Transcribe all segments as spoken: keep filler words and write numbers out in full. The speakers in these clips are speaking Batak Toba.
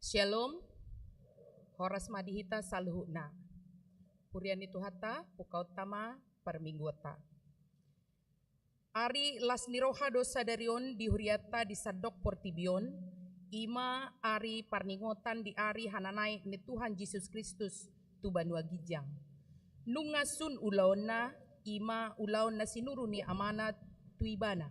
Shalom. Horas ma di hita saluhutna. Huria ni Tuhanta, bukaonta ma parmingguonta. Ari las ni roha do sadari on di hurianta di sandok portibi on, i ma ari parningotan di ari hananaek ni Tuhan Jesus Kristus tu banua ginjang. Nunga sun ulaonna, i ma ulaon na sinuru ni Amana tu Ibana.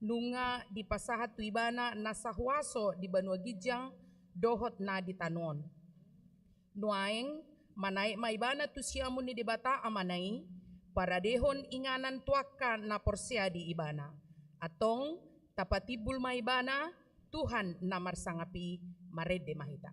Nunga dipasahat tu Ibana nasa huaso di banua ginjang dohot na di tano on. Nuaeng, manaek ma Ibana tu siamun ni Debata Amana i, paradehon inganan tu angka na porsea di Ibana. Antong, tapatimbul ma Ibana, Tuhan na marsangap i. Marende ma hita.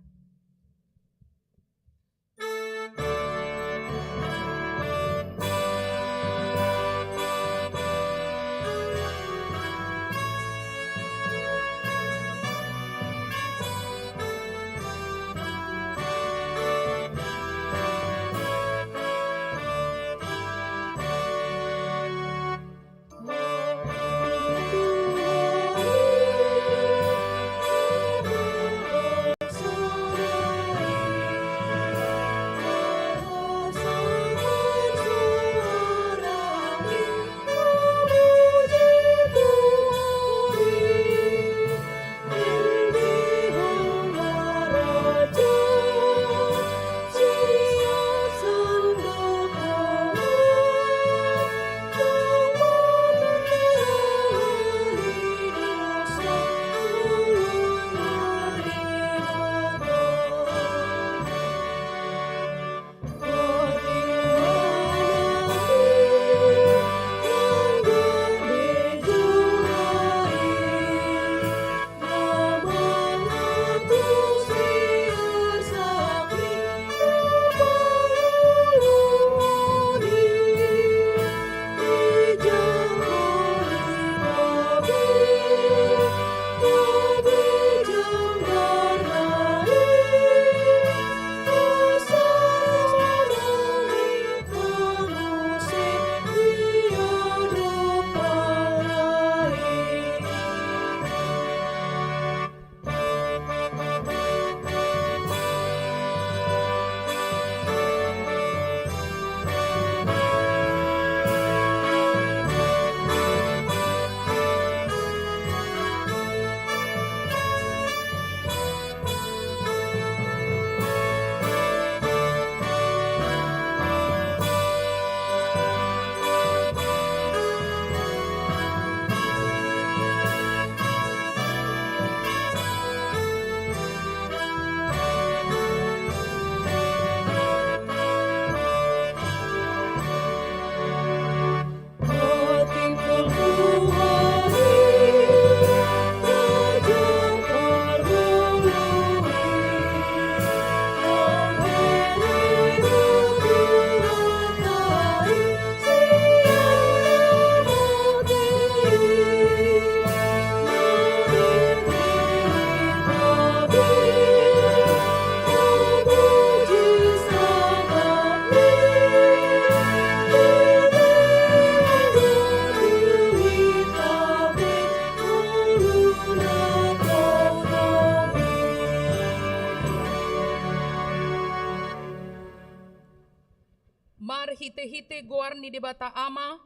Marhitehite goar ni Debata Ama,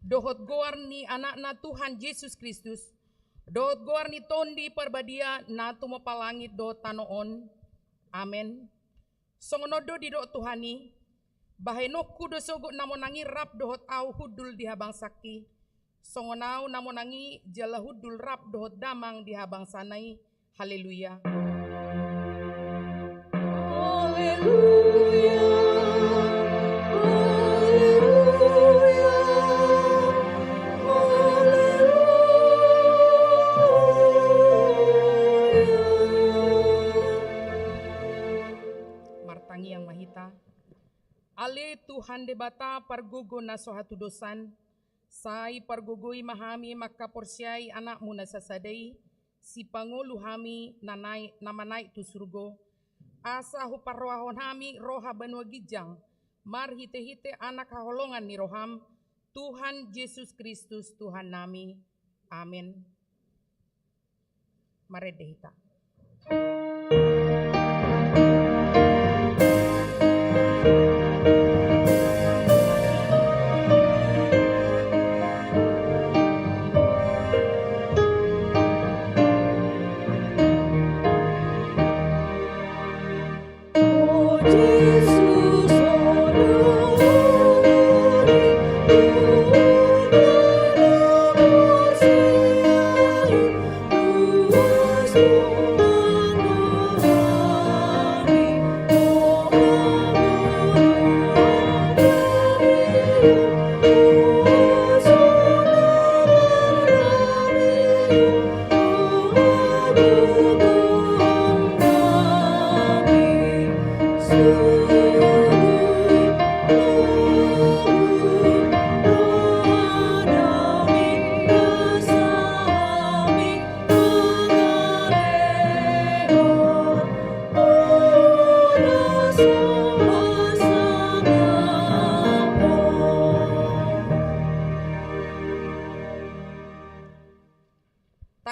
dohot goar ni Anakna Tuhan Jesus Kristus, dohot goar ni Tondi Parbadia na tumompa langit dohot tano on. Amen. Songon on do didok Tuhan i: Bahenonku do sogot na monang i rap dohot ahu hundul di habangsangki, songon ahu na monang i jala hundul rap dohot damang di habangsana i. Haleluya. Haleluya. Haleluya. Haleluya. Martangiang ma hita. Ale Tuhan Debata pargogo na so hatudosan, sai pargogoi ma hami mangkaporseai Anakmu na sasada i, sipangolu hami na naek, na manaek tu surgo, asa huparrohahon hami roha banua ginjang, marhitehite Anak haholongan ni roham, Tuhan Jesus Kristus Tuhannami. Amen. Marende hita.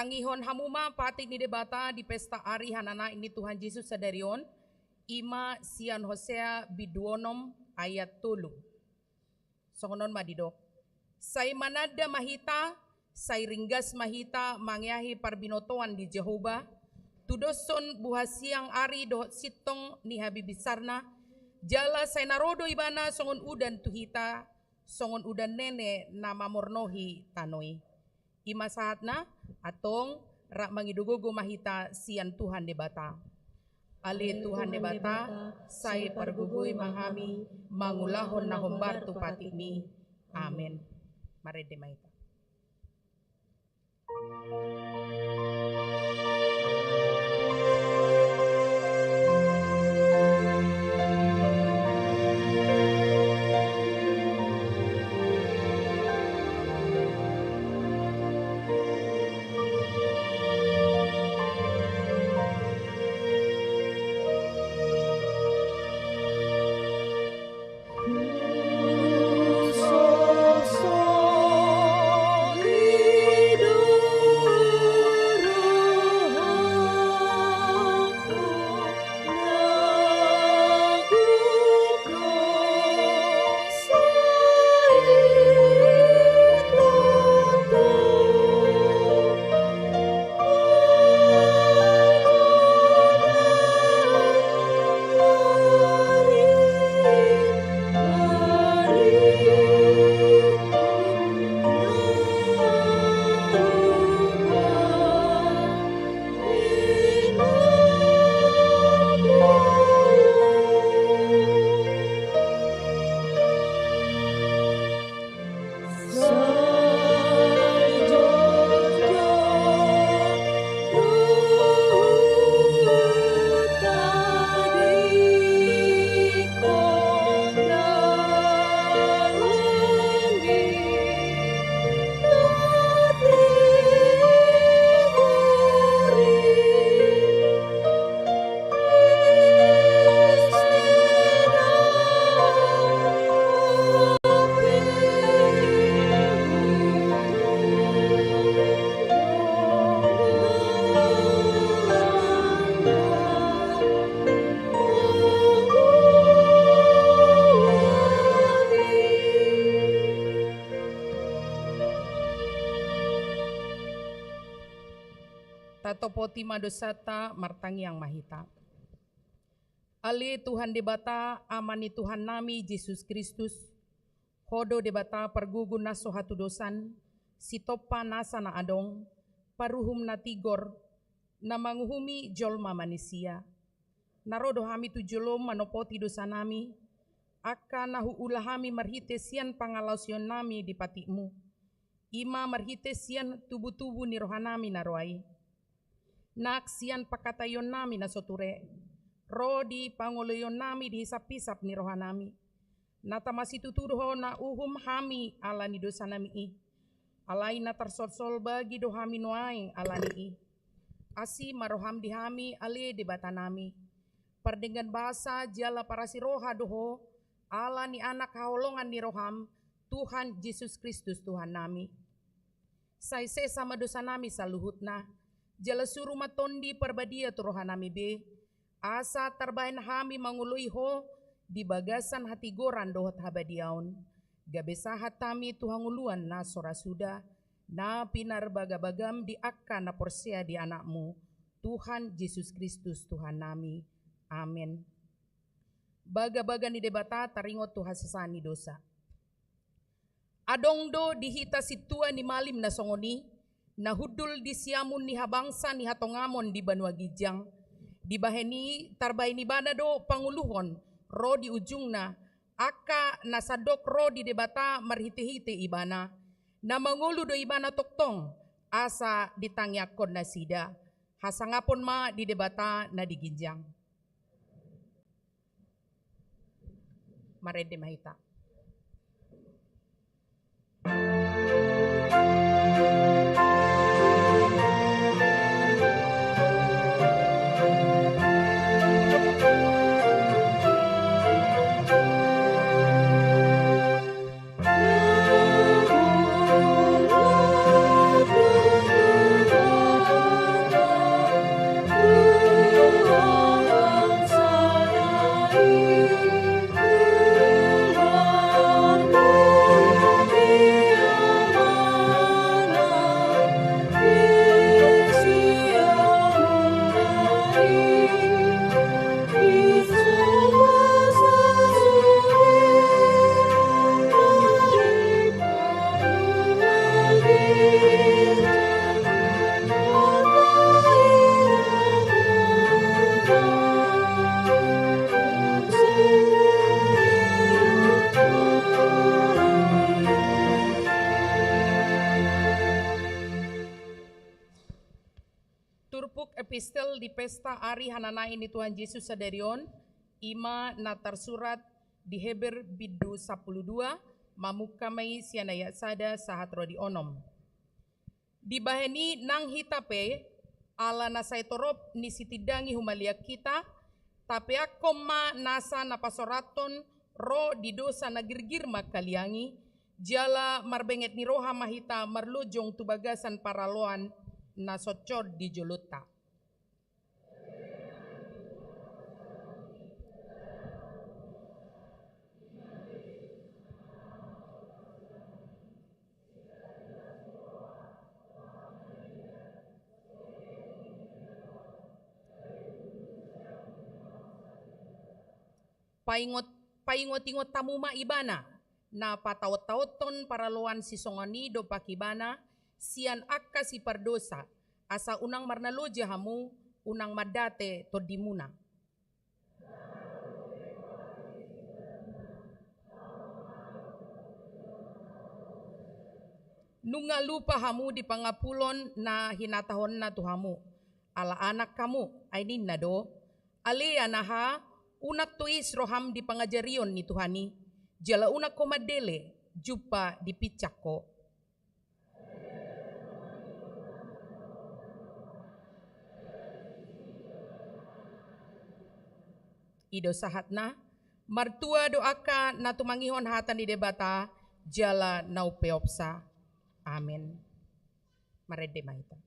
Tangihon hamu ma patik ni Debata di pesta ari hananaek ni Tuhan Jesus sadari on, i ma sian Hosea bindu onom ayat tolu. Songon on ma didok: Sai mananda ma hita, sai ringgas ma hita mangeahi parbinotoan di Jahowa, tudoshon buha siang ari dohot sintong ni habinbinsalna, jala sai na ro do Ibana songon udan tu hita, songon udan nene na mamornohi tano i. I ma sahatna, antong rap mangido gogo ma hita sian Tuhan Debata. Ale Tuhan Debata, sai pargogoi ma hami mangulahon na hombar tu patikMi. Amen. Marende ma hita. Tatopoti ma dosanta, martangiang ma hita. Ale Tuhan Debata, Ama ni Tuhannami Jesus Kristus, Ho do Debata pargogo na so hatudosan, sitompa nasa na adong, paruhum na tigor, na manguhumi jolma manisia. Na ro do hami tu jolom manopoti dosanami, angka na huula hami marhite sian pangalaosionnami di patikMu. I ma marhite sian tubutubu ni rohanami na roa i. Nang sian pangkataionnami na so ture, ro di pangoloionnami di hisaphisap ni rohanami. Na tama situtu do Ho na uhum hami ala ni dosanami i. Alai na tarsolsol bagi do hami nuaeng ala ni i. Asi ma rohaM di hami, ale Debatanami. Pardenggan basa jala parasi roha do Ho, ala ni Anak haholongan ni rohaM, Tuhan Jesus Kristus Tuhannami. Sai sesa ma dosanami saluhutna, jala suru ma Tondi Parbadia tu rohanami be, asa tarbahen hami mangoloi Ho di bagasan hatigoran dohot habadiaon, gabe sahat hami tu hangoluan na so ra suda, na pinarbagabagaM di angka na porsea di AnakMu, Tuhan Jesus Kristus Tuhannami. Amen. Bagabaga ni Debata taringot tu hasesaan ni dosa. Adong do di hita sintua ni malim na songon i, na hundul di siamun ni habangsa ni hatongamon di banua ginjang. Dibahen i tarbahen ibana do pangoluhon ro di ujungna, angka na sandok ro di Debata marhitehite ibana. Na mangolu do ibana tongtong, asa ditangiangkon nasida. Hasangapon ma di Debata na di ginjang. Marende ma hita. Epistel di pesta ari hananai ni Tuhan Jesus sadari on, i ma na tarsurat di Heber bindu sampulu dua, mamungka ma i sian ayat sada sahat ro di onom. Dibahen i nang hita pe, ala na sai torop ni sitindangi humaliang hita, tapeakkon ma nasa na pasorathon ro di dosa na girgir mangkaliangi, jala marbenget ni roha ma hita marlojong tu bagasan paraloan na soncor di jolonta. Paingot, paingotingot hamu ma Ibana, na pataontaonhon paraloan sisongon i dompak Ibana sian angka sipardosa, asa unang marnaloja hamu, unang mandate tondimuna. Nunga lupa hamu di pangapulon na hinatahonna tu hamu, ala anak hamu, ai ninna do: Ale anaha, unang tois roham di pangajarion ni Tuhan i, jala unang ho mandele, jumpa dipinsang ho. I do sahatna. Martua do angka na tumangihon hata ni Debata jala na umpeopsa. Amen. Marende ma hita.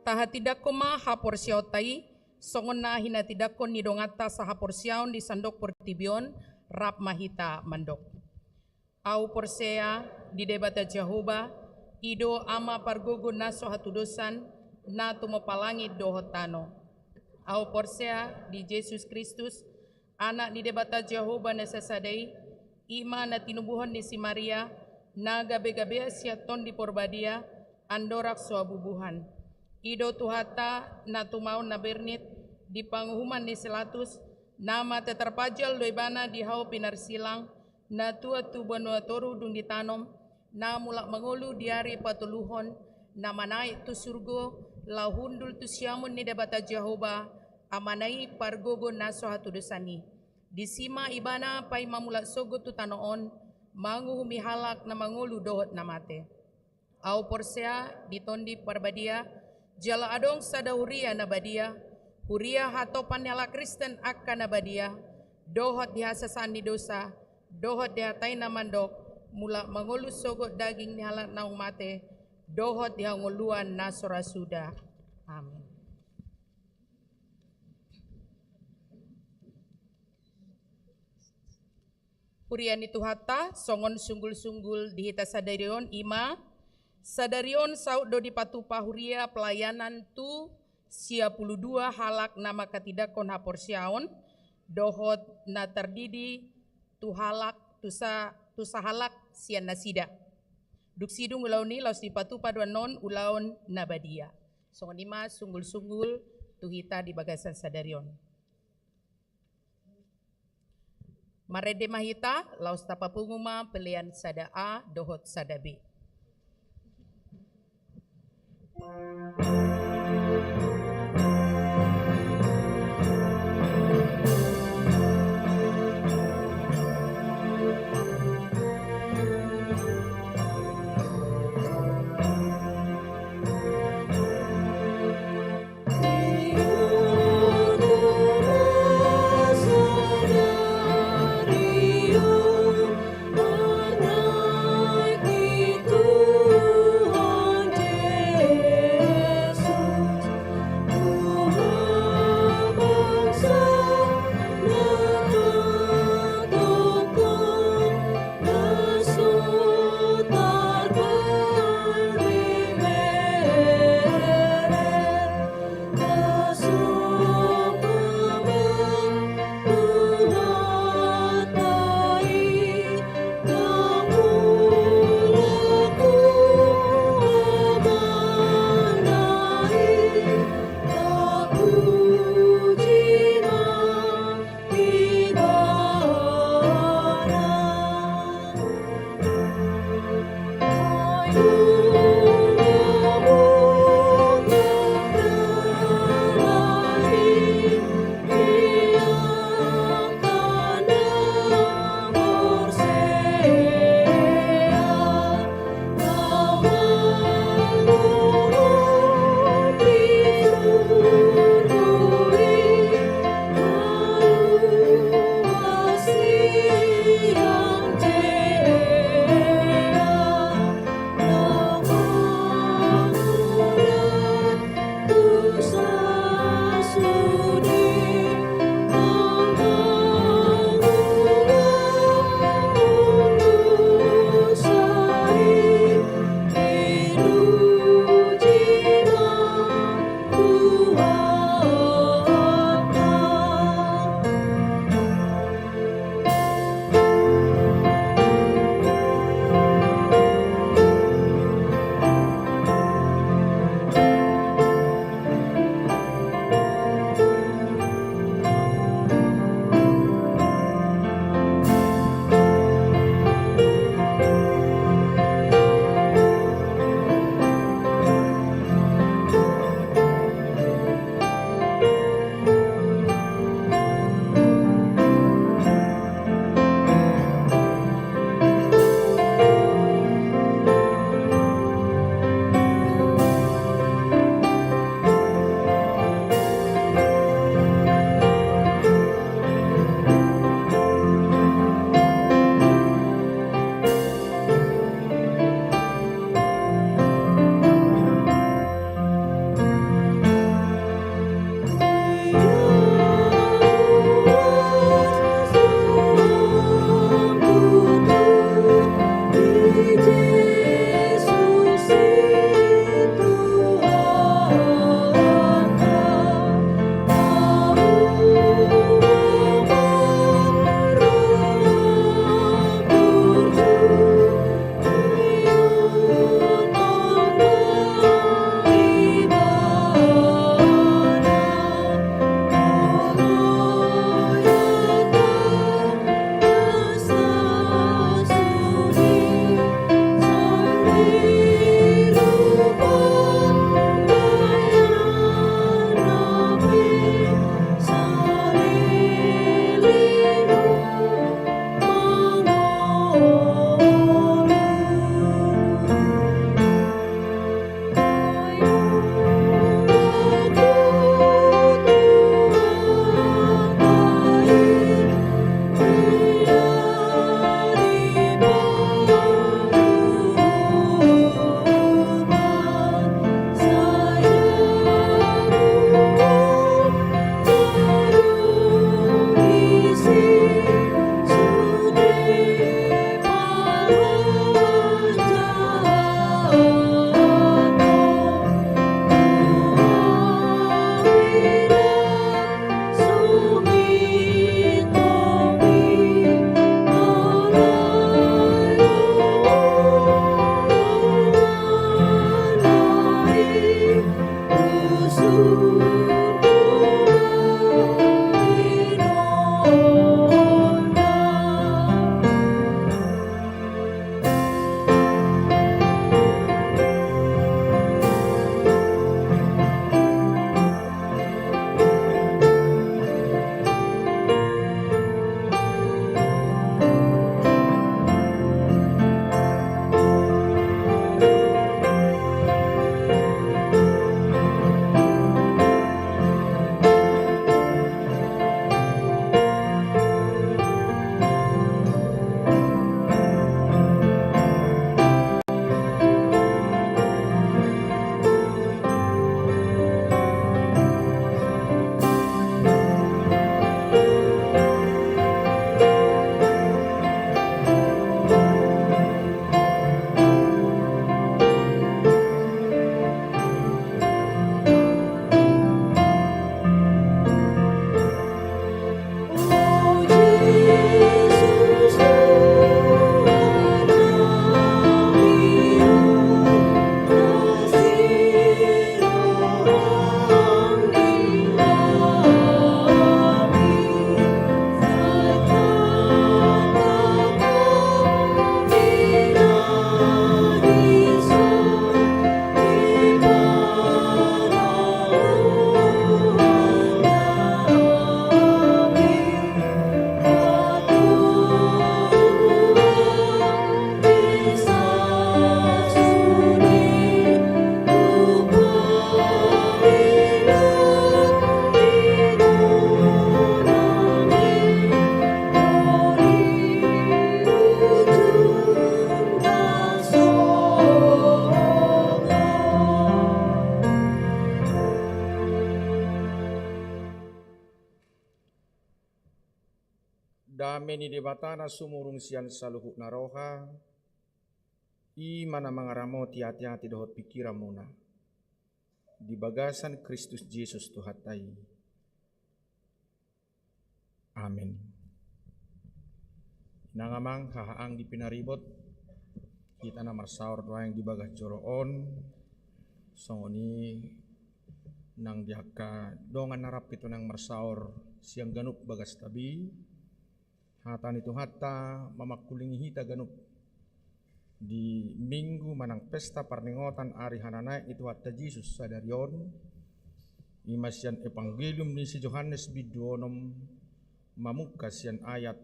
Tahatindangkon ma haporseaonta i, songon na hinatindangkon ni donganta sahaporseaon di sandok portibi on, rap ma hita mandok. Ahu porsea di Debata Jahowa, i do Ama pargogo na so hatudosan, na tumompa langit dohot tano. Ahu porsea di Jesus Kristus, Anak ni Debata Jahowa na sasada i, i ma na tinubuhon ni si Maria, na gabegabean sian Tondi Porbadia, andorang so habubuhan. I do Tuhanta, na tumaon na bernit, di panguhuman ni si Latus, na mate tarpajal do ibana di hau pinarsilang, na tuat tu banua toru dung ditanom, na mulak mangolu di ari patoluhon, na manaek tu surgo, laho hundul tu siamun ni Debata Jahowa, Amana i pargogo na so hatudosan i. Disi ma ibana paima mulak sogot tu tano on, manguhumi halak na mangolu dohot na mate. Ahu porsea di Tondi Parbadia, jala adong sada huria na badia, Huria hatopan ni halak Kristen angka na badia, dohot di hasesaan ni dosa, dohot di hata i na mandok, mulak mangolu sogot daging ni halak naung mate, dohot di hangoluan na so ra suda. Amin. Huria ni Tuhanta, songon sunggul-sunggul di hita sadari on, i ma, sadari on saut do dipatupa huria pelayanan tu sia pulu dua halak na manghatindanghon haporseaon, dohot na tardidi tu halak, tu sa-, tu sahalak sian nasida. Dung sidung ulaon i laos dipatupa do annon ulaon na badia. Songon i ma sunggul-sunggul tu hita di bagasan sadari on. Marende ma hita, laos tapapungu ma pelean sada A dohot sada B. Dame ni Debata na sumurung sian saluhutna roha, i ma na mangaramoti ateate dohot pingkiranmuna di bagasan Kristus Jesus Tuhanta i. Amen. Inang amang, hahaang di pinaribot, hita na marsaor nuaeng di bagas joro on, songon i nang di angka dongan na rap hita nang marsaor sian ganup bagasta be, hata ni Tuhanta mamangkulingi hita ganup di Minggu manang pesta parningotan ari hananaek ni Tuhanta Jesus sadari on, i ma sian Evangelium ni si Johannes bindu onom, mamungka sian ayat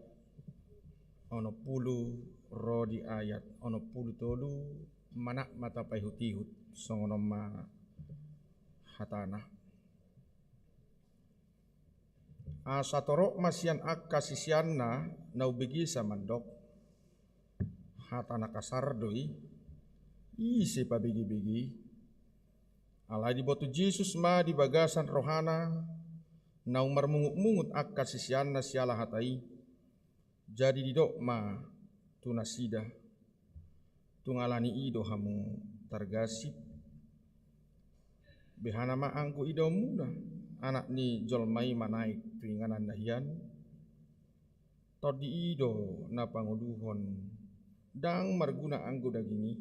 onom pulu ro di ayat onom pulu tolu, manat ma tapaihut-ihut, songon on ma hatana. Asa torop ma sian angka siseanna na umbegesa mandok, hata na kasar do i, ise pabege-bege i. Alai diboto Jesus ma di bagasan rohana naung marmungut-mungut angka siseanna siala hata i. Jadi didok ma tu nasida, tung alani i do hamu targasip? Behana ma anggo idaonmuna Anak ni jolma i manaek tu inganan na hian? Tondi i do na pangoluhon, ndang marguna anggo daging i.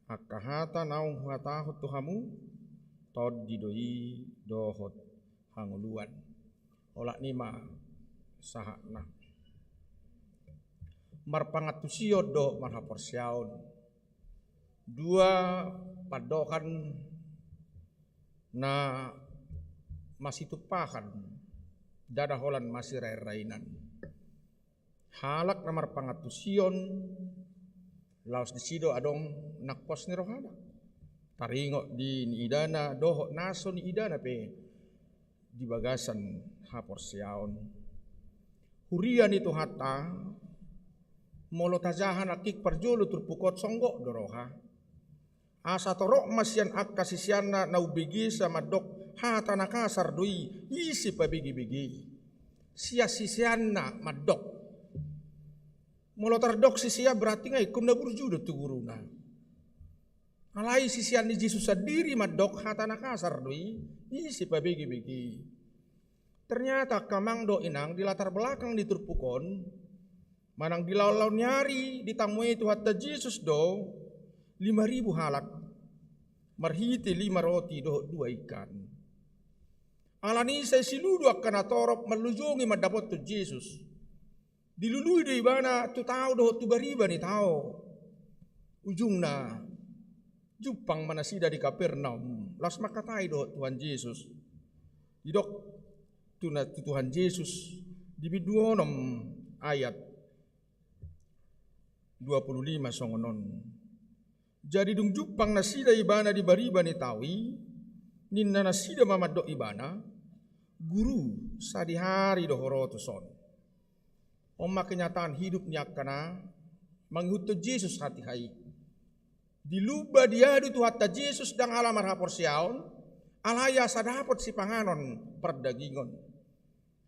Angka hata naung huhatahon tu hamu, tondi do i dohot hangoluan. Olat ni ma sahatna. Marpangantusion dohot marhaporseaon, dua pandohan na masitumpahan, ndada holan masirain-rainan. Halak na marpangantusion, laos disi do adong nang pos ni rohana, taringot di niidana dohot na so niidana pe di bagasan haporseaon. Huria ni Tuhanta, molo tajaha nangkin parjolo turpuk on, songgop do roha. Asa torop ma sian angka siseanna na umbegesa mandok, hata na kasar do i, ise pabege-bege i. Sian siseanna mandok. Molo tardok sisean berarti nga ingkon na burju do tu guruna. Alai sisean ni Jesus sandiri mandok, hata na kasar do i, ise pabege-bege i. Ternyata angka amang dohot inang, di latar belakang ni turpuk on, manang di laon-laon ni ari ditamue Tuhanta Jesus do lima ribu halak marhite lima roti dohot dua ikan. Alani i sai silulu angka natorop manlujongi mandapothon Jesus. Dilului do ibana tu tao dohot tu bariba ni tao. Ujungna jumpang ma nasida di Kapernaum, laos mangkatai dohot Tuhan Jesus. Didok tu na, tu Tuhan Jesus di bindu onom ayat dua pulu lima songon on. Jadi dung jumpang nasida ibana di bariba ni tao i, ninna nasida ma mandok ibana, Guru, sadihari do ho ro tuson. On ma kenyataan hidup ni angka na mangihuthon Jesus hatiha i. Dilumba diadu Tuhanta Jesus ndang ala marhaporseaon, alai asa dapot sipanganon pardagingon.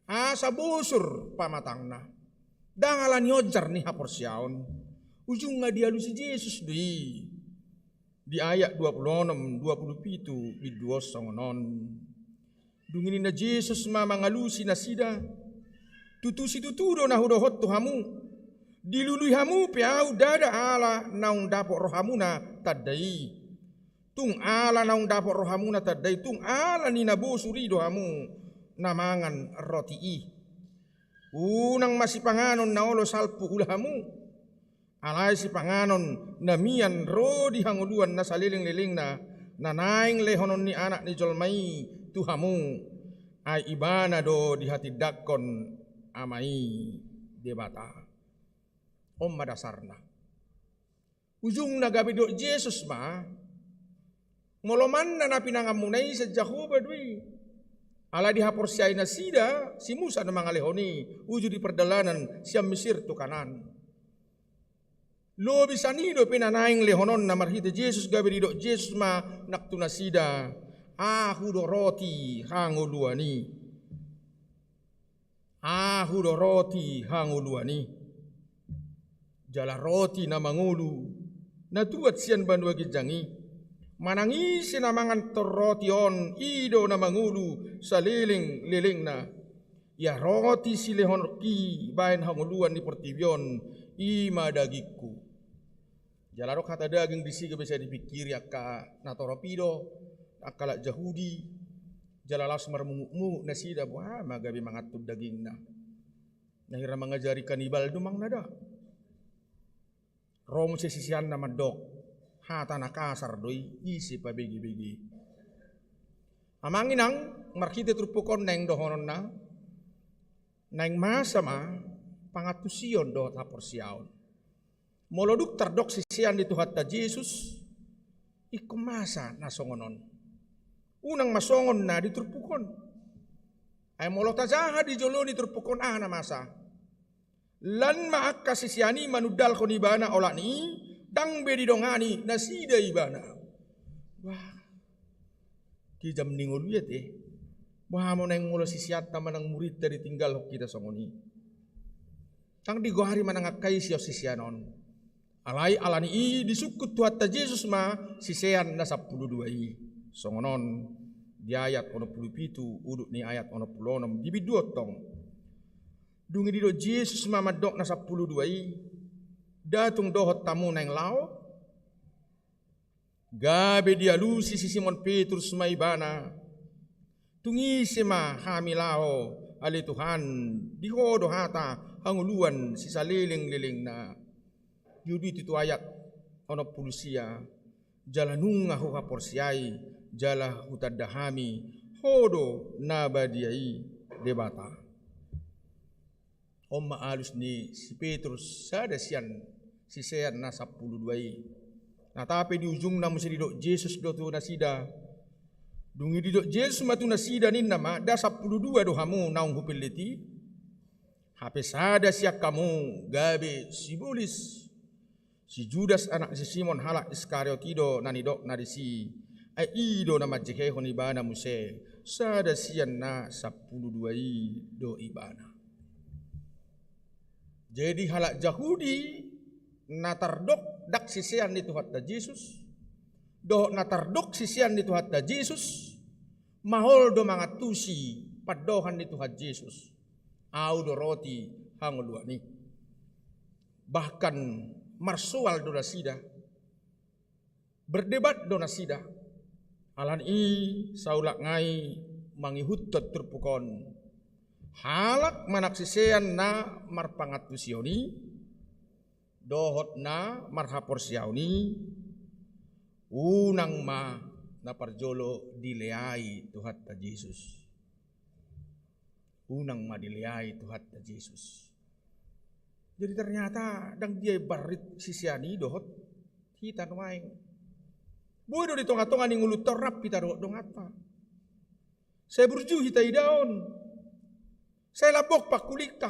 Asa bosur pamatangna. Ndang ala nionjar ni haporseaon. Ujungna dialusi Jesus do i. Di ayat dua pulu onom, dua pulu pitu, bindu on songon on. Dung i ninna Jesus ma mangalusi nasida, Tutu situtu do na hudohot tu hamu, dilului hamu pe ahu ndada ala naung dapot rohamuna tanda i. Tung ala naung dapot rohamuna tanda i, tung ala ni na bosur i do hamu na mangan roti i. Unang ma sipanganon na olo salpu ula hamu. Alai sipanganon na mian ro di hangoluan na saleleng-lelengna, na naeng lehonon ni Anak ni jolma i tu hamu, ai ibana do dihatindangkon Ama i Debata. On ma dasarna. Ujungna gabe didok Jesus ma, molo manna na pinanganmuna i sian Jahowa do i. Alai dihaporseai nasida si Musa do mangalehon i uju di pardalanan sian Misir tu Kanaan. Lobi sian i dope na naeng lehononna marhite Jesus, gabe didok Jesus ma nang tu nasida, Ahu do roti hangoluan i. Ahu do roti hangoluan i, jala roti na mangolu, na tuat sian banua ginjang i. Manang ise na mangan tu roti on, i do na mangolu saleleng-lelengna. Ia roti silehononki bahen hangoluan ni portibi on, i ma dagingku. Jala adong hata daging disi gabe sai dipingkiri angka natorop i do, angka halak Jahudi, jala laos marmungutmungut nasida, boha ma gabe mangan tu dagingna. Na hira mangajari kanibal do manang na da. Ro muse siseanna mandok, hata na kasar do i, ise pabegebege. Amang inang, marhite turpuk on naeng dohononna, naeng masa ma pangantusion dohot haporseaon. Molo dung tardok sisean ni Tuhanta Jesus, ingkon masa na songon on. Unang ma songon na di turpuk on. Ai molo tajaha di jolo ni turpuk on aha na masa? Lan ma angka sisean i manundalhon ibana, olat ni i ndang be didongani nasida ibana. Wah, kejam ni ngolu i ate. Boha ma naeng molo siseanta manang muridta ditinggalhon hita songon i? Ndang digoari manang angka i sian sisean on. Alai ala ni i disungkun Tuhanta Jesus ma sisean na sampulu dua i. Songon on di ayat onom pulu pitu, udut ni ayat onom pulu onom, dibindu on tong. Dung i didok Jesus ma mandok na sampulu dua i, da tung dohot hamu naeng laho? Gabe dialusi si Simon Petrus ma ibana, tung ise ma hami laho, ale Tuhan, di Ho do hata hangoluan sisaleleng-lelengna. Di udut i tu ayat onom pulu sia, jala nunga huhaporseai, jala hutanda hami, Ho do na badia i Debata. On ma alus ni si Petrus, sada sian sisean na sampulu dua i. Na tape di ujungna muse didok Jesus do tu nasida. Dung i didok Jesus ma tu nasida, ninna ma, da sampulu dua do hamu naung hupillit i? Hape sada sian hamu gabe sibolis. Si Judas anak ni si Simon halak Iskariot i do na nidokna disi. Ai i do na manjehehon ibana muse, sada sian na sampulu dua i do ibana. Jadi halak Jahudi na tardok ndang sisean ni Tuhanta Jesus, dohot na tardok sisean ni Tuhanta Jesus, maol do mangantusi pandohan ni Tuhan Jesus, Ahu do roti hangoluan i. Bahkan marsoal do nasida, berdebat do nasida. Ala ni i saulak nai mangihuthon turpuk on, halak manang sisean na marpangantusion i dohot na marhaporseaon i, unang ma na parjolo dileai Tuhanta Jesus. Unang ma dileai Tuhanta Jesus. Jadi ternyata ndang dibarit sisean i dohot hita nuaeng. Boi do di tonga-tonga ni ngolunta on rap hita dohot donganta. Sai burju hita idaon. Sai lambok pangkulingta.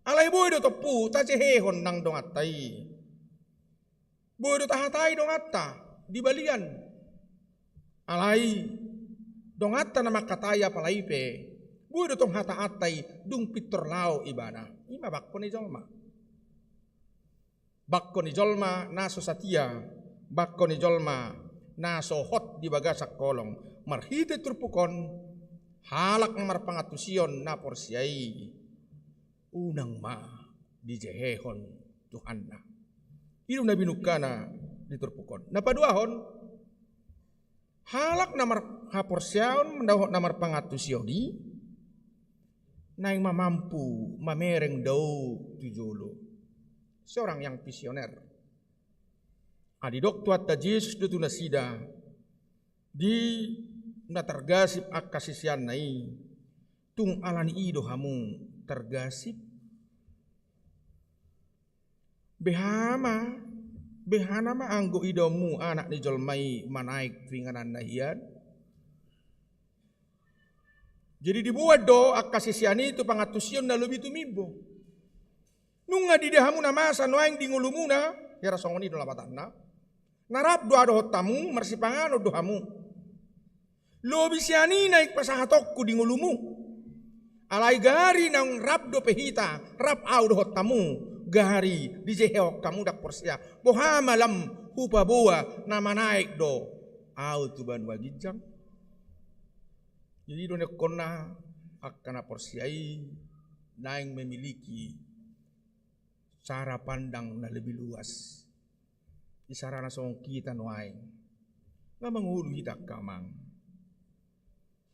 Alai boi do tompu tajehehon nang donganta i. Boi do tahatai donganta di balian. Alai donganta na mangkatai apala i pe, boi do tong hataanta i dung pintor laho ibana. I ma bangko ni jolma. Bangko ni jolma na so satia, bangko ni jolma na so hot di bagasan holong. Marhite turpuk on, halak na marpangantusion na porsea i, unang ma dijehehon Tuhanna. I do na binungkana di turpuk on. Na paduahon, halak na marhaporseaon dohot na marpangantusion i naeng ma mampu mamereng dao tu jolo. Seorang yang visioner. Ai didok Tuhanta Jesus do tu nasida di na targasip angka siseanna i, tung ala ni i do hamu targasip? Beha ma, beha nama anggo idaonmu Anak ni jolma i manaek tu inganan na hian? Jadi diboan do angka sisean i tu pangantusion na lobi tumimbo. Nunga diida hamu na masa nuaeng di ngolumuna, hira songon i do lapatanna. Na rap do ahu dohot hamu, marsipanganon do hamu. Lobi sian i naeng pasahatonku di ngolumu. Alai gari naung rap dope hita, rap ahu dohot hamu, gari dijehehon hamu ndang porsea. Boha ma lam hupaboa na manaek do ahu tu banua ginjang? Jadi do ningkonna angka na porsea i naeng memiliki cara pandang na lebih luas. Isarana songon hita nuaeng. Nga mangolu hita angka amang.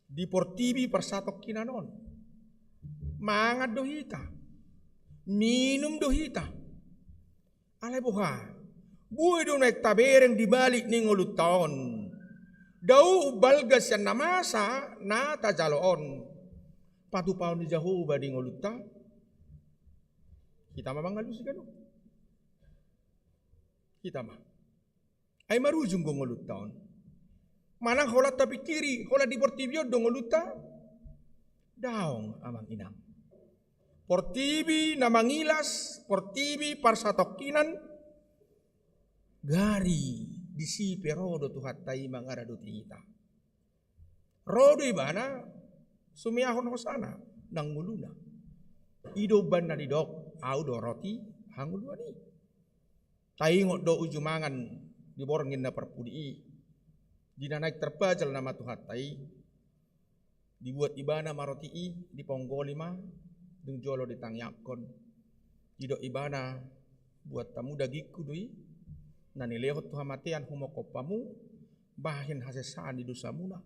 Di portibi parsatongkinan on. Mangan do hita. Minum do hita. Alai boha? Boi do naeng tabereng di balik ni ngolunta on. Dao umbalga sian na masa na tajalo on. Patupaon ni Jahowa di ngolunta. Hita ma mangalusi ganup. Hita ma. Ai marujung do ngolunta on. Manang holan tapingkiri, holan di portibi on do ngolunta? Daong amang inang. Portibi na mangilas, portibi parsatongkinan, gari disi pe ro do Tuhanta i mangaradoti hita. Ro do ibana sumeahon hosana nang ngoluna. I do umbahen na didok, ahu do roti hangoluan i. Taingot do uju mangan di borngin na parpudi i. Di na naeng tarpajal nama Tuhanta i. Dibuat ibana ma roti i, diponggoli ma, dung jolo ditangiangkon. Didok ibana, buat hamu dagingku do i, na nilehon tu hamatean humongkop hamu, bahen hasesaan ni dosamuna.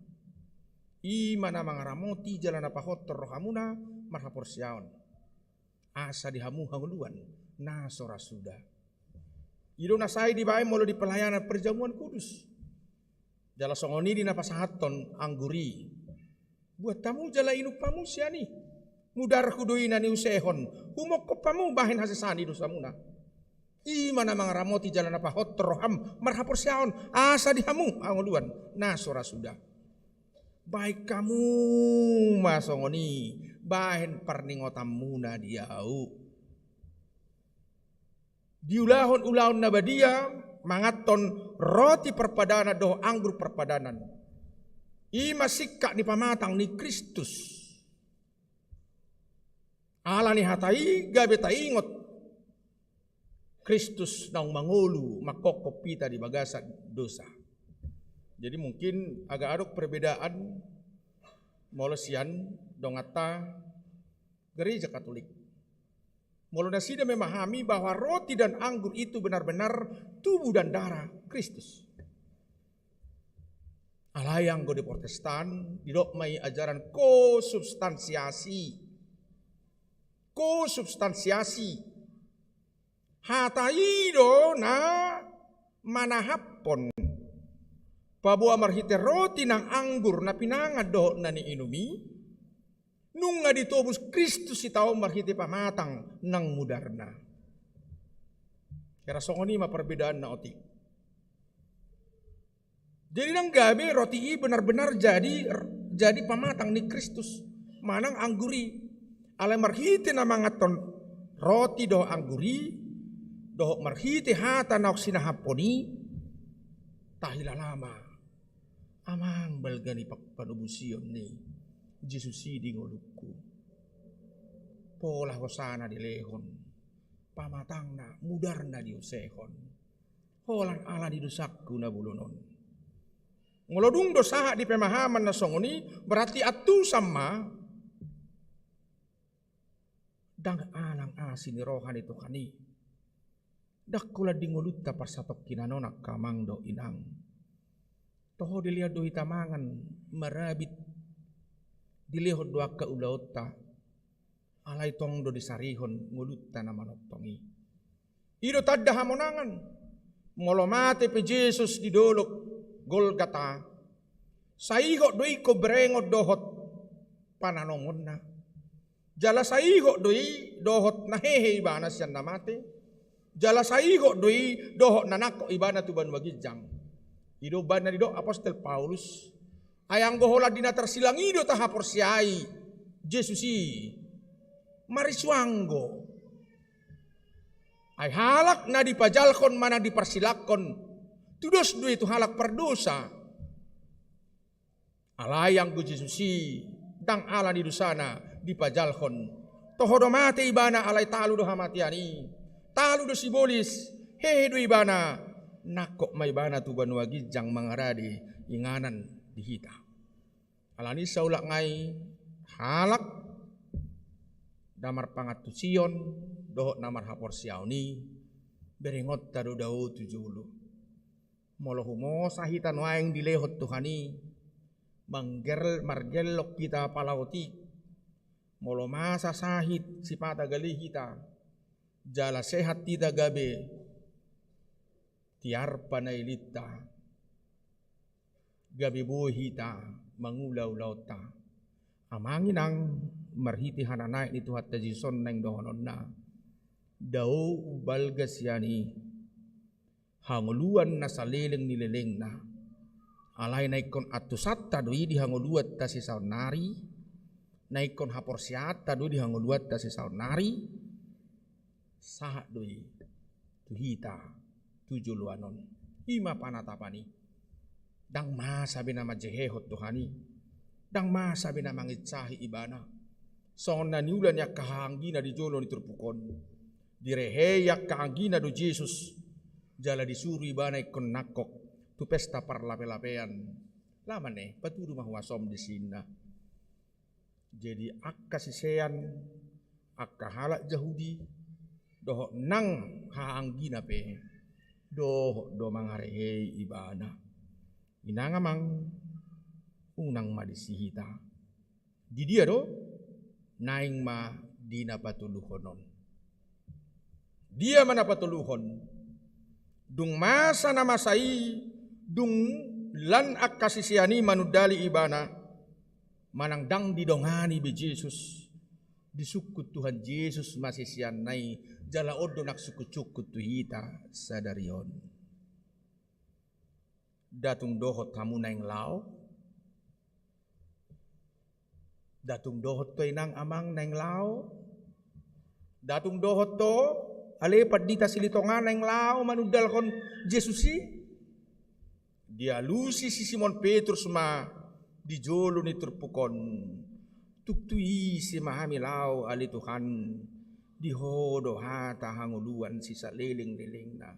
I ma na mangaramoti jala na pahothon rohamuna marhaporseaon. Asa di hamu hangoluan na so ra suda. I do na sai dibahen molo di pelayanan perjamuan kudus. Jala songon i di na pasahathon anggur i. Buat hamu jala inum hamu sian i. Mudarhu do i na niusehon. Humongkop hamu bahen hasesaan ni dosamuna. I ma na mangaramoti jala na pahothon roham marhaporseaon. Asa di hamu hangoluan na so ra suda. Bahen hamu ma songon i, bahen parningotanmuna di ahu. Diulahon ulaon na badia, manganhon roti parpadanan dohot anggur parpadanan. I ma singkat ni pamatang ni Kristus. Ala ni hata i gabe taingot Kristus naung mangolu mangkophop hita di bagasan dosa. Jadi mungkin agak adong perbedaan molo sian donganta Gereja Katolik. Molo nasida memahami bahwa roti dan anggur itu benar-benar tubuh dan darah Kristus. Alai anggo di Protestan, didok ma i ajaran konsubstansiasi. Konsubstansiasi. Hata i do na manahaphon. Paboa marhite roti nang anggur na pinangan dohot na niinum i, nunga ditobus Kristus hita on marhite pamatang nang mudarna. Hira songon i ma perbedaan na otik. Jadi nang gabe roti i benar-benar jadi, jadi pamatang ni Kristus manang anggur i. Alai marhite na manganhon roti dohot anggur i, dohot marhite hata naung sinahaphon i, tahilala ma amang balga ni panobusion ni Jesus i di ngolungku. Pola hosana dilehon, pamatangna, mudarna diusehon. Holan ala ni dosangku na bolon on. Molo dung do sahat di pemahaman na songon i, berarti antusan ma ndang alang asi ni roha ni Tuhan i. Ndang holan di ngolunta parsatongkinan on angka amang dohot inang. Toho dilehon do hita mangan marabit. Dilehon do angka ulaonta. Alai tong do disarihon ngolunta na manongtong i. I do tanda hamonangan. Molo mate pe Jesus di dolok Golgata, sai ihot do i ingkon berengon dohot pananongonna. Jala sai ihot do i dohot na hehe ibana sian na mate. Jala sai ihot do i dohot na nangkok ibana tu banua ginjang. I do umbahen na didok apostel Paulus, ai anggo holan di na tarsilang i do tahaporseai Jesus i, marisuanggo. Ai halak na dipajalhon manang diparsilangkon, tudos do i tu halak pardosa. Alai anggo Jesus i ndang ala ni dosana dipajalhon. Toho do mate ibana, alai talu do hamatean i, talu do sibolis, hehe do ibana. Nangkok ma ibana tu banua ginjang mangarade inganan di hita. Alani i saulak nai halak na marpangantusion dohot na marhaporseaon i, berengonta do dao tu jolo. Molo humosa hita nuaeng dilehon Tuhan i, mangger-, margellok hita palaoti, molo masa sahit sipata gale hita, jala sehat hita gabe tiar panailinta, gabe boi hita mangula ulaonta. Amang inang, marhite hananaek ni Tuhanta Jesus on naeng dohononna, dao umbalga sian i hangoluan na saleleng ni lelengna. Alai na ingkon antusanta do i di hangoluanta sisaonnari, na ingkon haporseaanta do i di hangoluanta sisaonnari, sahat do i tu hita tu joloan on. I ma panatapan i. Ndang masa be na manjehehon Tuhan i. Ndang masa be na manginsahi ibana. Songon na niula ni angka hahaanggina di jolo ni turpuk on. Direhei angka anggina do Jesus, jala disuru ibana ingkon nangkok tu pesta parlapelapean. Laman e, patudu ma huasom di sinna. Jadi angka sisean, angka halak Jahudi, dohot nang hahaanggina pe, dohot do mangarehei ibana. Inang amang, unang ma disi hita. Di dia do? Naeng ma di na patoluhon on. Dia ma na patoluhon? Dung masa na masa i, dung lan angka sisean i manundali ibana, manang ndang didongani be Jesus, disungkun Tuhan Jesus ma siseanna i, jala on do nang sungkunsungkun tu hita sadari on. Nda tung dohot hamu naeng laho? Nda tung dohot ho inang amang naeng laho? Nda tung dohot ho ale pandita Silitonga naeng laho manundalhon Jesus i? Dialusi si Simon Petrus ma di jolo ni turpuk on: Tung tu ise ma hami laho ale Tuhan? Di Ho do hata hangoluan sisaleleng-lelengna.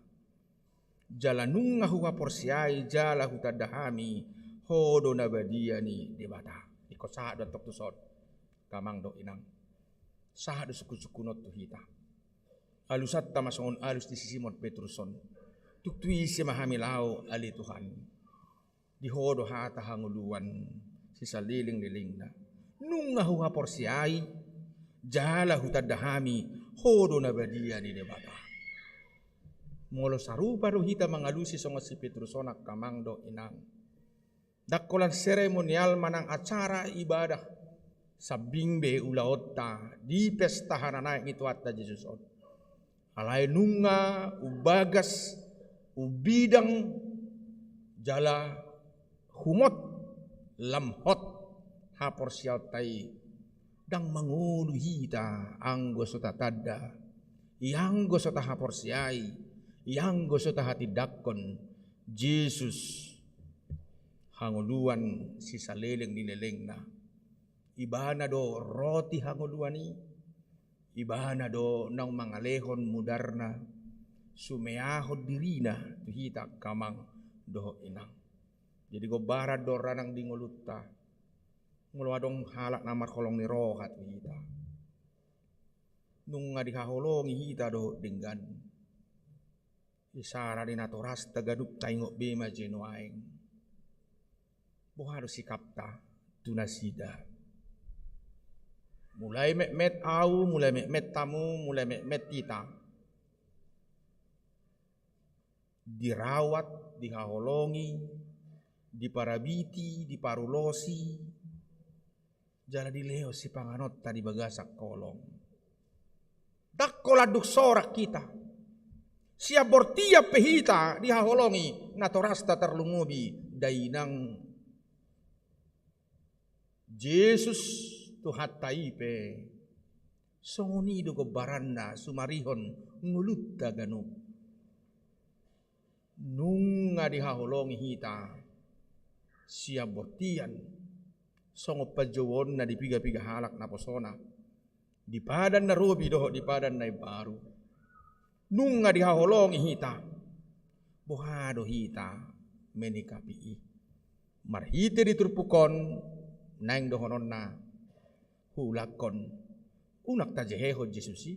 Jala nunga huhaporseai jala hutanda hami Ho do na badia ni Debata. Ingkon sahat do antong tuson, angka amang dohot inang. Sahat do sungkunsungkun on tu hita. Alusanta ma songon alus ni si Simon Petrus on: Tung tu ise ma hami laho ale Tuhan? Di Ho do hata hangoluan sisaleleng-lelengna. Nunga huhaporseai jala hutanda hami Ho do na badia ni Debata. Molo sarupa do hita mangalusi songon si Petrus on, angka amang dohot inang, ndang holan seremonial manang acara ibadah sambing be ulaonta di pesta hananaek ni Tuhanta Jesus on, alai nunga umbagas, umbidang, jala humot, lam hot haporseaonta i. Ndang mangolu hita anggo so tatanda, i anggo so tahaporseai, i anggo so tahatindangkon Jesus, hangoluan sisaleleng ni lelengna. Ibana do roti hangoluan i. Ibana do naung mangalehon mudarna, sumeahon dirina tu hita, angka amang dohot inang. Jadi gombaran do ra nang di ngolunta, molo adong halak na marholong ni roha tu hita. Nunga dihaholongi hita dohot denggan. Isara ni natorasta ganup taingot be ma nuaeng. Boha do sikapta tu nasida? Mulai metmet au, mulai metmet hamu, mulai metmet hita, dirawat, dihaholongi, diparabiti, diparulosi, jala dilehon sipanganonta di bagasan holong. Ndang holan dung sorak hita. Sian bortian pe hita dihaholongi natorasta, tarlumobi dainang. Jesus Tuhanta i pe songon i do gombaranna sumarihon ngolunta ganup. Nunga dihaholongi hita sian bortian, songon panjouonna di piga-piga halak naposona, di padan na robi dohot di padan na imbaru. Nunga dihaholongi hita, boha do hita menyikapi i? Marhite di turpuk on, naeng dohononna huulakhon, unang tajehehon Jesus i.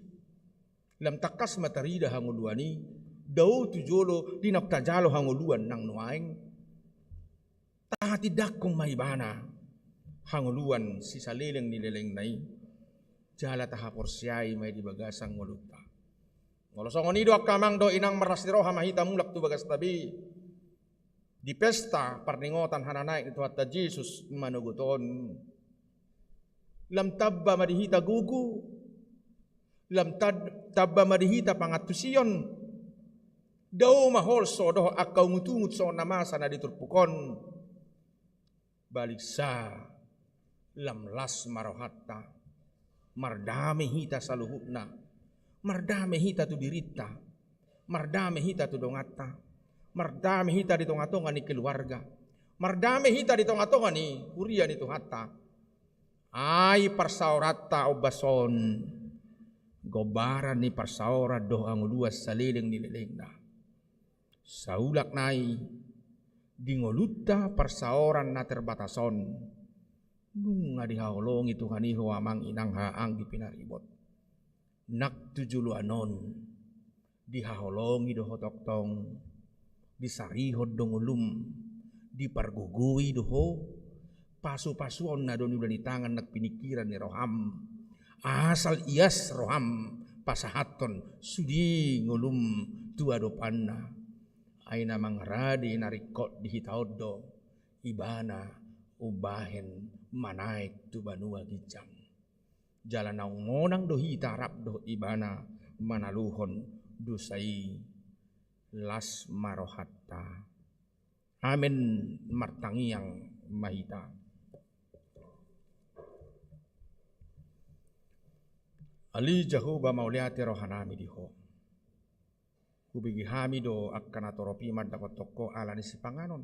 Lam tangkas ma tarida hangoluan i, dao tu jolo di naung tajalo hangoluan nang nuaeng. Tahatindangkon ma ibana hangoluan sisaleleng ni lelengna i, jala tahaporseai ma i di bagasan ngolunta. Molo songon i do angka amang dohot inang, marlas ni roha ma hita mulak tu bagasta be di pesta parningotan hananaek ni Tuhanta Jesus manogot on. Lam tamba ma di hita gogo, lam tad-, tamba ma di hita pangantusion. Dao ma holso dohot angka ungut-ungut songon na masa na di turpuk on. Baliksa, lam las ma rohanta. Mardame hita saluhutna. Mardame hita tu dirinta. Mardame hita tu donganta. Mardame hita di tonga-tonga ni keluarga. Mardame hita di tonga-tonga ni huria ni Tuhanta. Ai parsaoranta ombas on gombaran ni parsaoran dohot hangoluan saleleng ni lelengna. Saulak nai, di ngolunta parsaoran na terbatas on, nunga dihaholongi Tuhan i ho amang inang haha anggi pinaribot. Nang tu joloan on, dihaholongi do ho tongtong, disarihon do ngolum, dipargogoi do ho, pasu-pasuonna do niula ni tangan nang pinikkiran ni roham. Asal ias roham pasahathon sude ngolum tu adopanna. Ai na mangarade na ringkot di hita on do ibana umbahen manaek tu banua ginjang. Jala naung monang do hita rap dohot ibana manaluhon dosa i. Las ma rohanta. Amen. Martangiang ma hita. Ale Jahowa, mauliate rohanami di Ho. Hubege hami do angka natorop i mandapothon Ho ala ni sipanganon.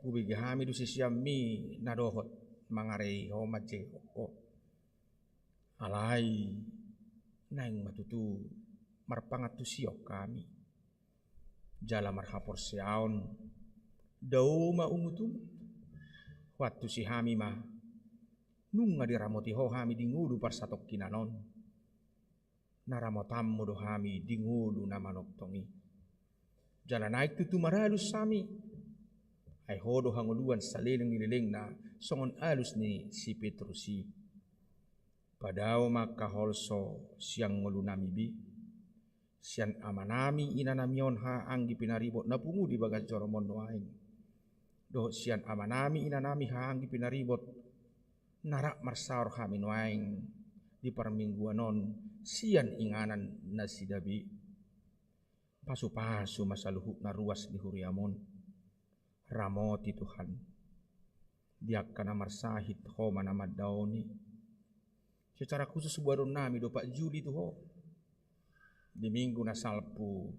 Hubege hami do siseanmi na dohot mangarei Ho, manjehehon Ho. Alai naeng ma tutu marpangantusion hami. Jala marhaporseaon, dao ma ungut-ungut. Huantusi hami ma, nunga diramoti Ho hami di ngolu parsatongkinan on. Na ramotanmu do hami di ngolu na manongtong i. Jala naeng tutu maralus hami. Ai Ho do hangoluan saleleng ni lelengna, songon alus ni si Petrus i. Padao ma angka holso sian ngolunami be, sian amanami inanami on haha anggi pinaribot na pungu di bagas joroMon nuaeng. Dohot sian amanami inanami haha anggi pinaribot na rap marsaor hami nuaeng di parmingguan on sian inganan nasida be. Pasu-pasu ma saluhutna ruas ni huriaMon. Ramoti Tuhan. Di angka na marsahit Ho ma na mandaoni. Secara khusus boanonnami do Pak Juli tu Ho. Di minggu na salpu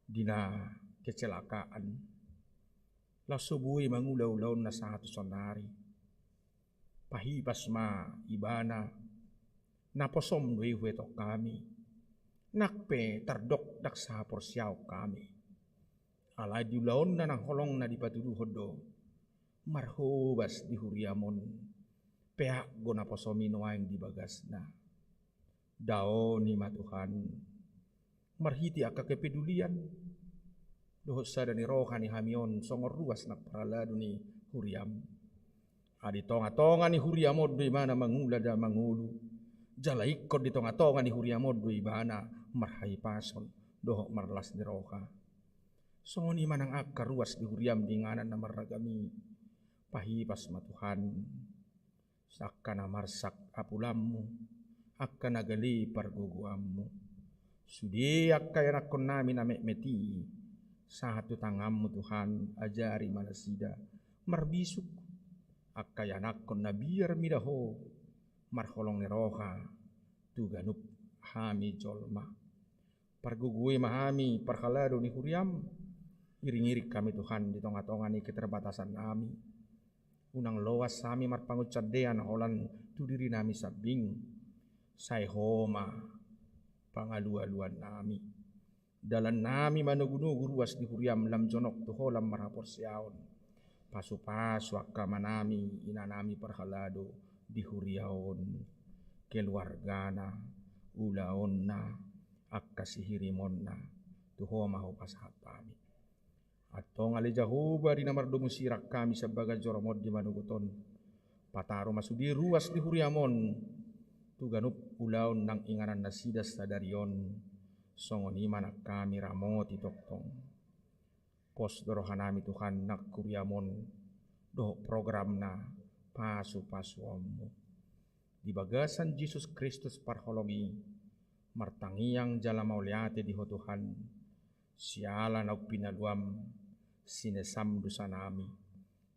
di na kecelakaan. Laos so boi mangula ulaonna sahat tu saonari. Pahipas ma ibana, naposoM do i huetong hami. Nang pe tardok ndang sahaporseaon hami. Alai di ulaonna nang holongna dipatuduhon do, marhobas di huriaMon, peak do naposoMi nuaeng di bagasna. Daoni ma Tuhan, marhite angka kepedulian dohot sada ni roha ni hami on songon ruas nang parhalado ni huriaM. Ai di tonga-tonga ni huriaM on do ibana mangula da mangolu, jala ingkon di tonga-tonga ni huriaM on do ibana marhahipason dohot marlas ni roha. Songon i ma nang angka ruas ni huriaM di inganan na marragam i, pahipas ma Tuhan. Angka na marsak apulanMu, angka na gale pargogoanMu. Sude angka ianakkonnami na metmet i, sahat tu tanganMu Tuhan, ajari ma nasida marbisuk. Angka ianakkon na biar mida Ho, marholong ni roha, tu ganup hami jolma. Pargogoi ma hami parhalado ni huriaM. Iring-iring hami Tuhan di tonga-tonga ni keterbatasannami. Unang loas hami marpangunsandean holan tu dirinami sambing, sai Ho ma pangalualuannami. Dalannami manogunogu ruas di huriam lam jonok tu Ho lam marhaporseaon. Pasupasu angka amanami inanami parhalado di huria on, keluargana, ulaonna, angka sihirimonna, tu Ho ma hupasahat hami. Antong ale Jahowa, di na mardomu sirang hami sian bagas joromonmi manogot on. Pataru ma sude ruas di huriam on tu ganup ulaon nang inganan nasida sadari on. Songon i ma nang hami ramoti tongtong. Pos do rohanami Tuhan nang huriam on dohot programna pasupasuonmu. Di bagasan Jesus Kristus parholong i, martangiang jala mauliate di Ho Tuhan, siala naung pinaluam sinesam dosanami.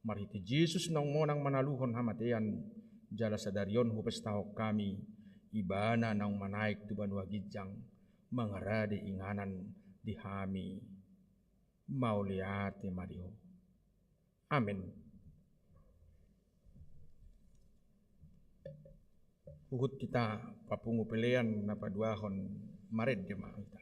Marhite Jesus naung monang manaluhon hamatean, jala sadari on hupestahon hami, Ibana naung manaek tu banua ginjang, mangarade inganan di hami. Mauliate ma di Ho. Amen. Huhut hita papungu pelean na paduahon, marende ma hita.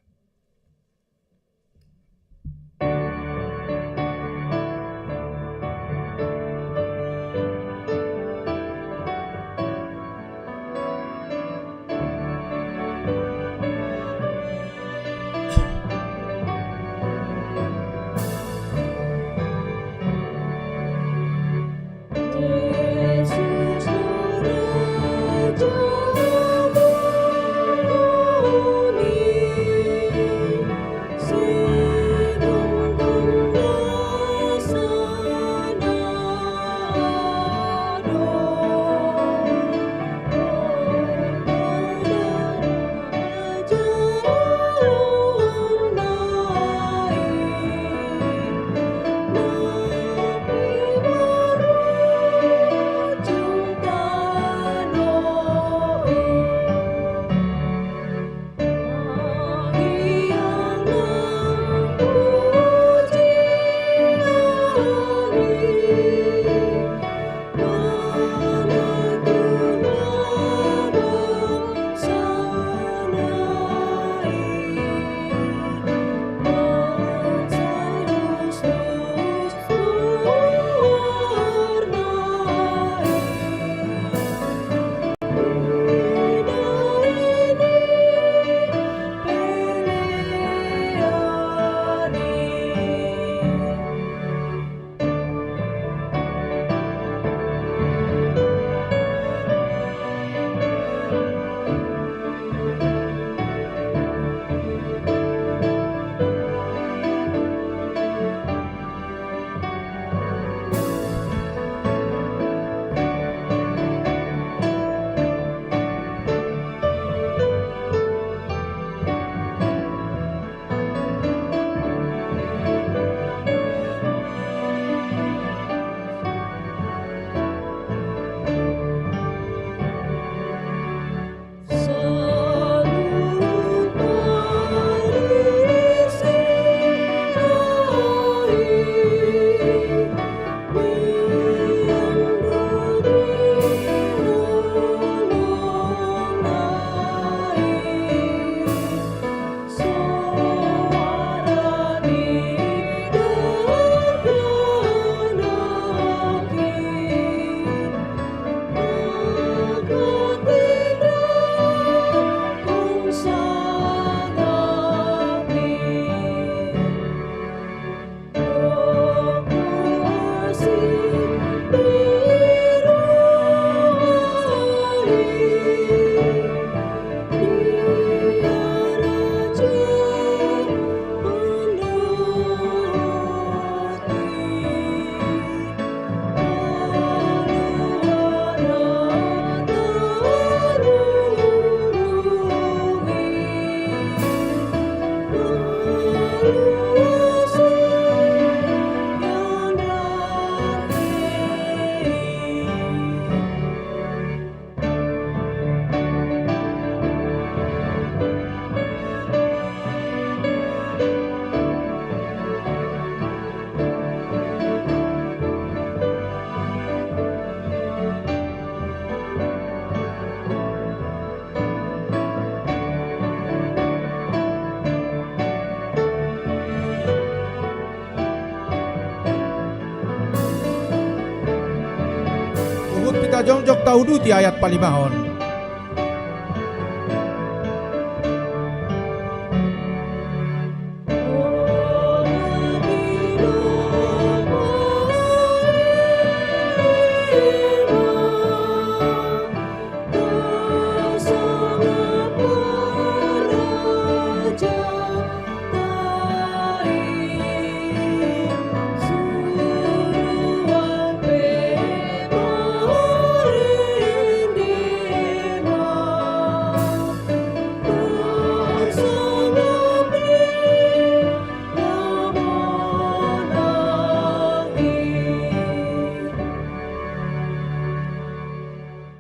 jongjong tauduti ayat palimahon.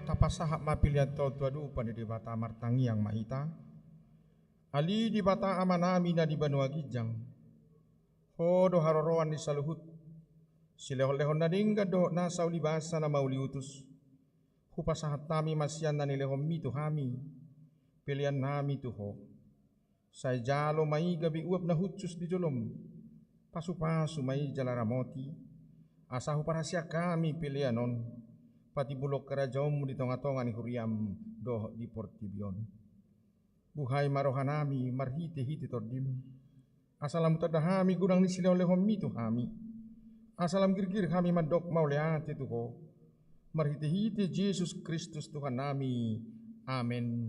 Tapasahat ma pelean ta on tu adopan ni Debata, martangiang ma hita. Ale Debata Amanami na di banua ginjang, Ho do haroroan ni saluhut silehonlehon na denggan dohot nasa ulibasa na mauliutus. Hupasahat hami ma sian na nilehonmi tu hami peleannami tu Ho. Sai jalo ma i gabe uap na hushus di jolom. Pasupasu ma i jala ramoti, asa huparhaseang hami pelean on patimbulhon harajaonmu di tongatonga ni huriam dohot di portibi on. Buhai ma rohanami marhitehite Tondim, asa lam hutanda hami godang ni silehonlehonmi tu hami, asa lam girgir hami mandok mauliate tu Ho. Marhitehite Jesus Kristus Tuhannami. Amen.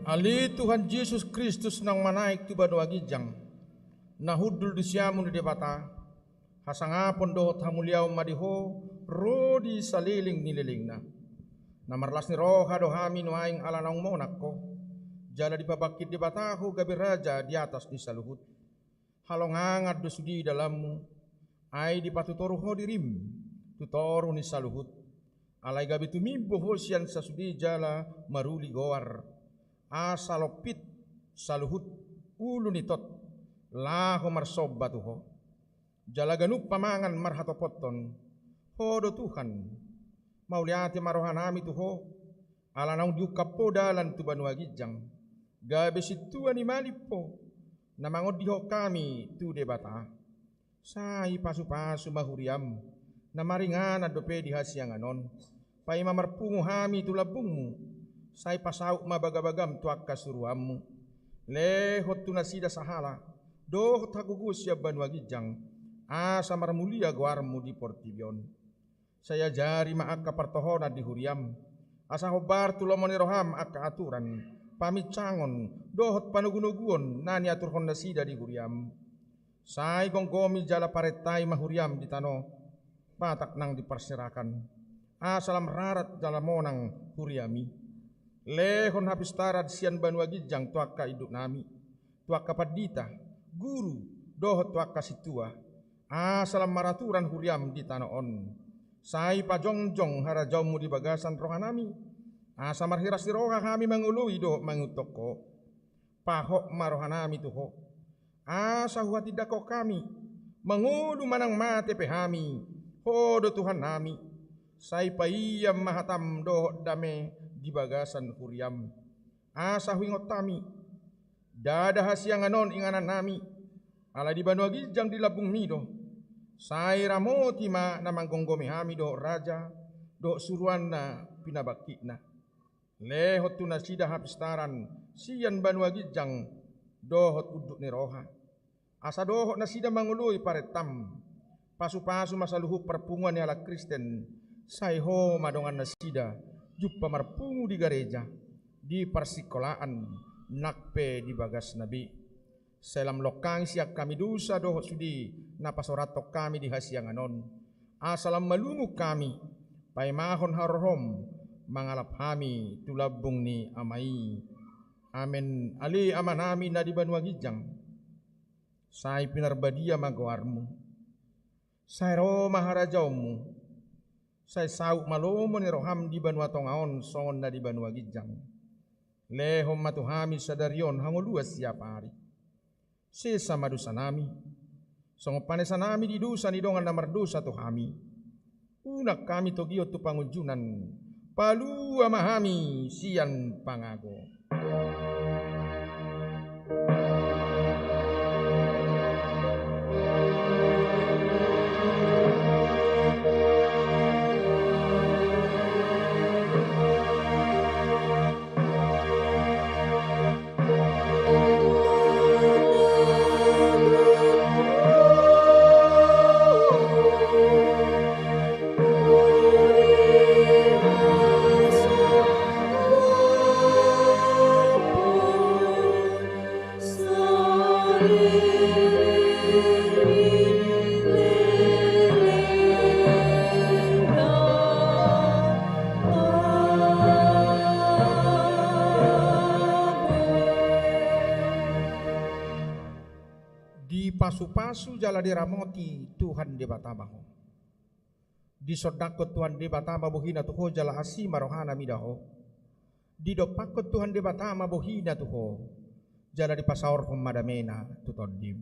Ale Tuhan Jesus Kristus naung manaek tu banua ginjang, na hundul di siamun ni Debata, hasangapon dohot hamuliaon ma di Ho ro di saleleng ni lelengna. Na marlas ni roha do hami nuaeng ala naung monang Ho, jala dipabangkit Debata Ho gabe Raja di atas ni saluhut. Halongangan do sude dalanmu, ai dipatutoru Ho dirim tu toru ni saluhut. Alai gabe tumimbo Ho sian sasude jala maruli goar, asa lompit saluhut ulu ni tot laho marsomba tu Ho. Jala ganup pamangan marhatopothon, Ho do Tuhan. Mauliate ma rohanami tu Ho, ala naung diungkap Ho dalan tu banua ginjang, gabe sintua ni malim Ho, na mangondihon hami tu Debata. Sai pasupasu ma huriam, na maringanan dope di hasiangan on. Paima marpungu hami tu lambungmu, sai pasaut ma bagabagam tu angka suruanmu. Lehon tu nasida sahala dohot hagogoon sian banua ginjang, asa marmulia goarmu di portibi on. Sai ajari ma angka partohonan di huriam, asa hombar tu lomo ni roham angka aturan, paminsangon dohot panogunoguon na niaturhon nasida di huriam. Sai gomgomi jala parentai ma huriam di tano Batak nang di parserahan, asa lam rarat jala monang huriami. Lehon hapistaran sian banua ginjang tu angka induknami, tu angka pandita, guru, dohot tu angka sintua, asa lam maraturan huriam di tano on. Sai pajongjong harajaonmu di bagasan rohanami, asa marhiras ni roha hami mangoloi dohot mangihuthon Ho. Pahot ma rohanami tu Ho, asa huhatindangkon hami mangolu manang mate pe hami, Ho do Tuhannami. Sai paian ma hatam dohot dame di bagasan huriam, asa huingot hami. Ndada hasiangan on inganannami, ala di banua ginjang di lambungmi do. Sai ramoti ma na manggomgomi hami dohot raja dohot suruanna pinabangkitna. Lehon tu nasida hapistaran sian banua ginjang dohot unduk ni roha, asa dohot nasida mangoloi parentam. Pasupasu ma saluhut parpunguan ni halak Kristen, sai Ho ma dongan nasida jumpa marpungu di gareja, di parsingkolaan, nang pe di bagasna be. Sai lam longkangi sian hami dosa dohot sude na pasorathon hami di hasiangan on, asa lam malungun hami. Paimahon haroroM mangalap hami tu lambung ni Ama i. Amen. Ale Amanami na di banua ginjang, sai pinarbadia ma goarMu. Sai ro ma harajaonMu. Sai saut ma lomo ni rohaM di banua tonga on songon na di banua ginjang. Lehon ma tu hami sadari on hangoluan siapari. Sesa ma dosanami, songon panesanami di dosa ni dongan na mardosa tu hami. Unang hami togihon tu pangunjunan, palua ma hami sian pangago. Dipasupasu jala diramoti Tuhan Debata ma ho. Disondangkon Tuhan Debata ma bohina tu ho jala asi ma rohana mida ho. Didompakkon Tuhan Debata ma bohina tu ho jala dipasaorhon ma damena tu tondim.